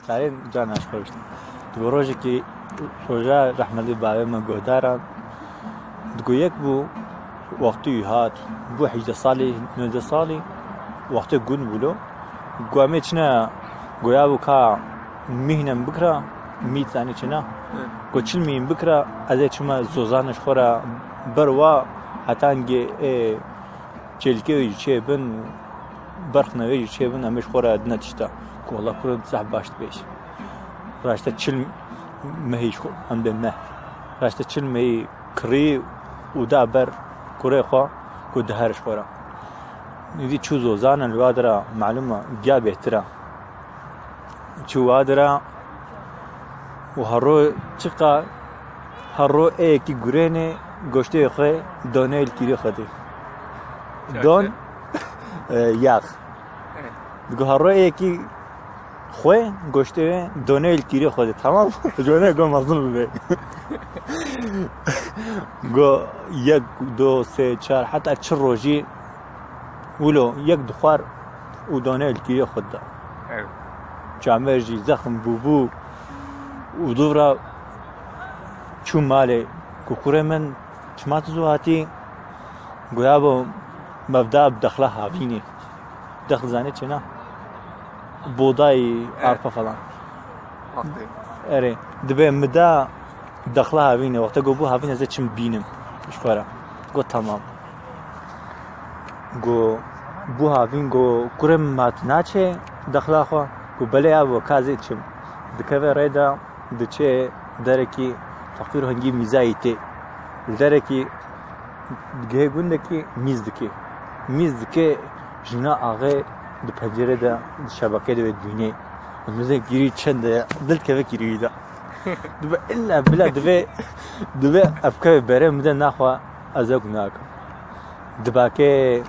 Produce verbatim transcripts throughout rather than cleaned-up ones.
Sarên can aşkor işte. Digo rojekî roja rehmetî bavê me guhdaran. Digo yek bû wextî wî hat. Bû hejdeh salî, nozdeh salî. Wextê gund bû lo. Go em ê çine goya bû ka mîhnem bikira. Mît zanî çina. Go çil mîn bikira. Ez ê çima zozan ji xwe re ber wa hetan gê ê çêlkê wê jî çê bin, berxne wê jî çê bin, em ê ji xwe re dine tişta. Ku Allah kurin zehf baş dibêj. Raşte çil mehî ji xwe, em dê meh. Raşte çil mehî kirî û da ber kurê xwe ku diher ji xwe re. Nîdî çû zozan e, li wa dira malûm e, giya bêhtir e. Çû wa dira û hero çiqa hero ê yekî gurênê goştê xwe donê li kîrê xwe dê. Don, e, yax. Digo hero ê yekî xwe goştê wê donê li kîrê xwe dê. Tamam. Jone go mezin bibe. Go yek, do, sê, çar, heta çi rojî wilo yek dixwar û donê li kîrê xwe da. Evet. Çamer jî zexm bûbû û dûv re çû malê. Ku kurê min çima tu zû hatî? Goya bo mevda bi dexla havînê. Dexl zanê çêna? Bodayî, Evet. arpa falan. Aferin. Erê, dibe mi da dexla havînê. Wexta go bû havîn ez ê çim bînim. Ji xwe re. Go tamam. Go bû havîn, go kurê min ma tu naçê dexla xwe? Go belê ya bo ka zê çim. Dikeve rê de, diçê derekî feqîr û hingî mîzayî tê. Li derekî digihê gundekî mîz dikê. Mîz dikê jina axê di pencerê de, di şebekê de wê dibînê. Û mizên kîrî çend e, dil keve kîrî de. Dibe illa bila dibe, dibe ev keve berê min de naxwe ez ew nakim. Dibakê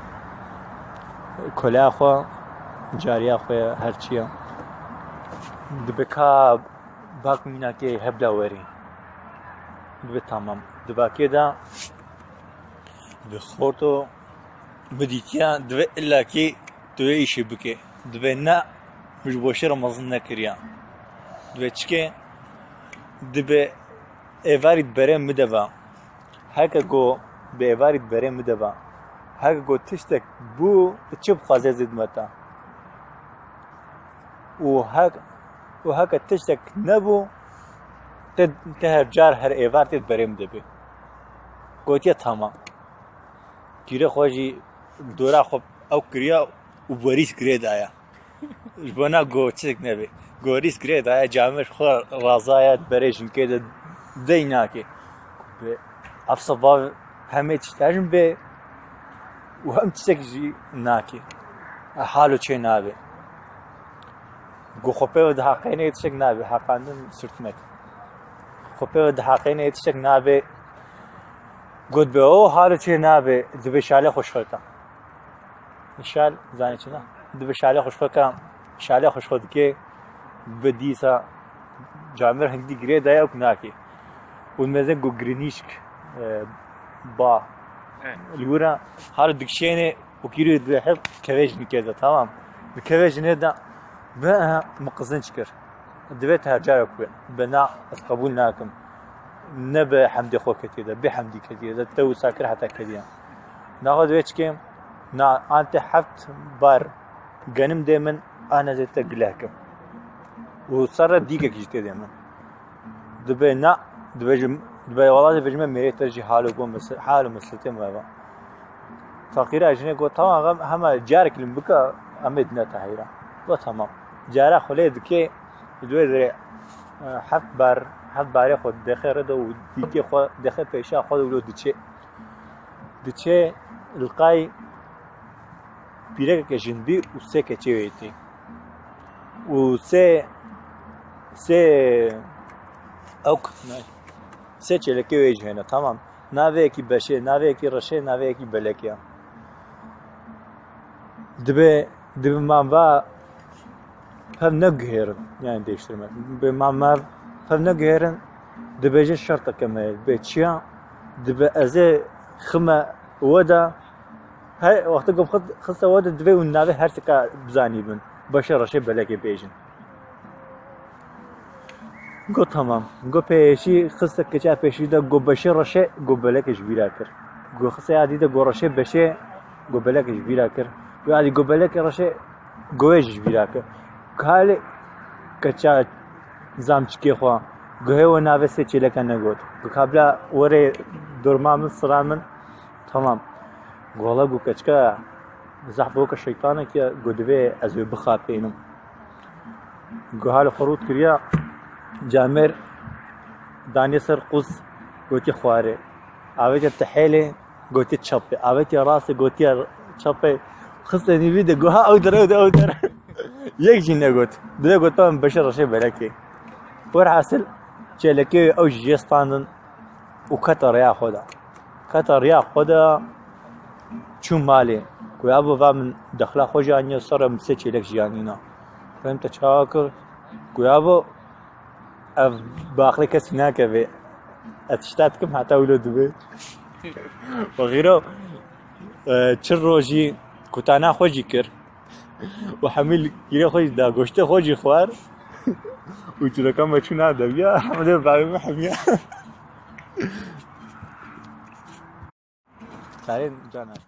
koleya xwe, cariya xwe, her çiya. Dibe ka bak mînakê hebla werî. Dibe tamam. Dibakê de bi xorto bidîtiya, dibe illa ki tu wê îşê bike. Dibe na, min ji boşê re mezin nekiriya. Dibe çike, dibe êvarî di berê min de va. Heke go bi êvarî di berê min de va. Heke go tiştek bû, tu çi bixwazê zêd me ta. Û hek, û heke tiştek nebû, te, te her car her êvar tê di berê min de bê. Gotiye tamam. Kîrê xwe jî dora xwe ew kiriya û werîs girê daya. Ji bona go çizik nebe. Go rîsk girê daye, camêr xwe razaya berê jinkê de dey nake. Bi ev seba hemê tişt hejm bê û hem tiştek jî nake. Halo çê nabe. Go xwe pê ve dihaqêne tiştek nabe. Haqandin sirtmek. Xwe pê ve dihaqêne tiştek nabe. Got be o halo çê nabe. Dibe şale xwe şxeta. Şal, zanî çi ne? Dibe şalê xwe ji xwe ke, şalê xwe ji xwe dike, bi dîsa camêr hingdî girê daye û nakê. Û mezin ku girînîşk, e, ba. Evet. Li wir e, halo dikişêne û kîrî dibê hep kevê jinê de, tamam. Bi kevê jinê de, bi, e, min qizinç kir. Divê te her carek be. Be na, ez qebûl nakim. Ne bi hemdê xwe ketiye de, bê hemdî ketiye de, te wisa kir heta ketiye. Naxwe divê çikim, na, an te heft bar genim dê min, an ez ê te gileh kim. Û serre dîgek jî tê dê min. Dibe na, dibêjim, dibe wala dibêjime mêrê te jî halo go mesle-, halo mesletê me va. Feqîra jinê got, tamam, em hema carek lim bike, em ê dine te heyra. Got, tamam. Cara xwe lê dike, Li wê derê, e, heft bar, heft barê xwe dixê rê de û dîkê xwe dixê pêşa xwe de wilo diçê. Diçê li qay pîrekeke jinbî û sê keçê wê tê. Û sê, sê ewk, sê çêlekê wê jî hene, tamam. Navê yekî beşê, navê yekî reşê, navê yekî belekê ye. Dibe, dibe man va hev neguhêrin, yani değiştirmek. Dibe man va hev neguhêrin, dibêje şerteke me, dibe çiya, dibe ez ê xime we de, her wexte ku xist-, xiste we de, divê hûn navê her seka bizanî bin. Beşê, reşê, belekê bêjin. Got tamam. Got pêşî xiste keça pêşî de got beşê reşê got belekê ji bîra kir. Got xiste ya dî de got reşê beşê got belekê ji bîra kir. Got ya dî got belekê reşê got wê ji bîra kir. Got halê keça zam çikê xwe got hê we navê sê çêleke negot. Got kabla were dorma min sira min tamam. Got wala got keçka zehf boke şeytanek ya got divê ez wê bixapênim. Guha li xwe rût kiriya, camêr danî ser qûz gotiye xwarê. Avêtiye tihêlê gotiye çapê. Avêtiye rastê gotiye çapê. Xiste nîvî de guha ew der ew der ew der. Yek jî negot. Divê got ben beşê reşê belekê. Werhasil çêlekê ew jî jê standin û kete rêya xwe de. Kete rêya xwe de çû malê. Ku yabo va min dexla xwe jî aniye ser min sê çêlek jî anîna. Rem te çawa kir? Ku yabo ev baxlê kesî nakeve. Ez tişta dikim heta wilo dibe. Wexîro e, çil rojî kutana xwe jî kir. Û hemî li kîrê xwe jî da goştê xwe jî xwar. Û çîroka me çûna deviya hemî bavê me hemiya. Tarên can aşk.